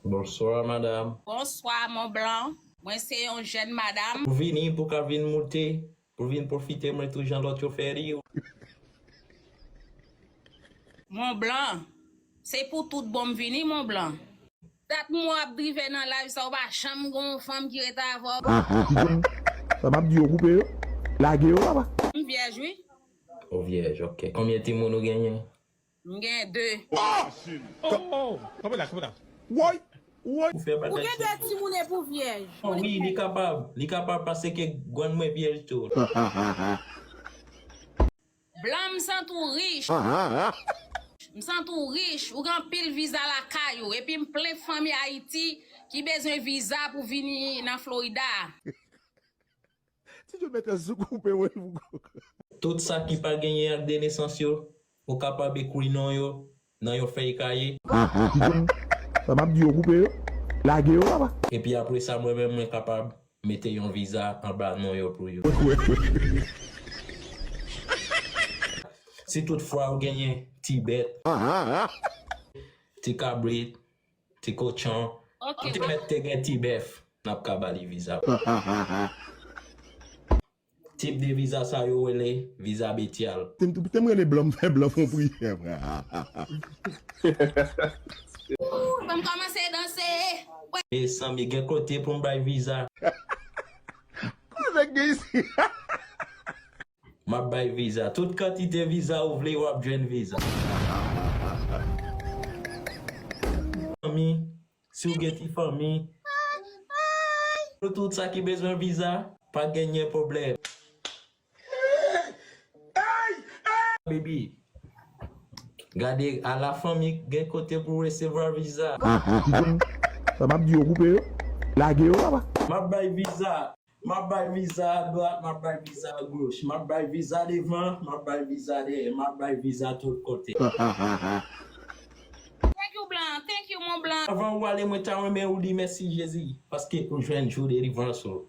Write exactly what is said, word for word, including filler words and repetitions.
Bonsoir, madam. Bonswa, mon blan. Mwen se yon jèn madam. Pou vini, pou ka vin moute, pou vin pwofite mwen tou jan lòt yo fè li. Mon blan, se pou tout bon m vini, mon blan. Dat mwen ap drive nan live sa, ou pa janm gon fanm ki rete avè w. Kijan sa m ap di yo koupe yo? Lage yo, papa. M vyèj, wi. Ou vyèj, ok. Konbyen timoun ou genyen? M gen de. Oh, oh, oh. Kanpe la, kanpe la. Woy! Woy! Ou fè Ou bagay gen de timoun e pou vyèj. Oh, wi, li kapab. Li kapab paske grann mwen vyèj tou. Blan, m santi w rich. M santi w rich, ou gen anpil viza lakay ou. Epi m plen fanmi Ayiti ki bezwen viza pou vini nan Florida. Ti John mèt sou koupe woy pou Tout sa ki pa genyen ak de nesans yo, ou kapab ekri non yo nan yon fèy kaye. Kijan sa m ap di yo koupe yo? Lage yo, papa. Epi apre sa, mwen menm mwen kapab mete yon viza anba non yo pou yo. Si toutfwa ou genyen ti bèt, ti kabrit, ti kochon, Ok. ou te mèt te gen ti bèf, n ap ka ba li viza. Tip de viza sa yo rele viza betyal. Te m tou te m rele blan, m fè blan fon priyè, frè. Ooh, ban m kòmanse danse. Mezanmi, gen kote pou m bay viza. Kote nèg gen isi? M ap bay viza. Tout kantite viza ou vle, w ap jwenn viza. Fanmi, si w gen ti fanmi, pou tout sa ki bezwen viza, pa genyen pwoblèm. Baby, gade a la fanmi gen kote pou resevwa viza. Kijan sa m ap di yo koupe yo? Lage yo, papa. M ap bay viza. M ap bay viza a dwat, m ap bay viza a goch. M ap bay viza devan, m ap bay viza dèyè. M ap bay viza tout kote. Thank you, blan. Thank you, mon blan. Avan ou ale, mwen ta renmen ou di mèsi Jezi, paske ou jwenn jou delivrans ou.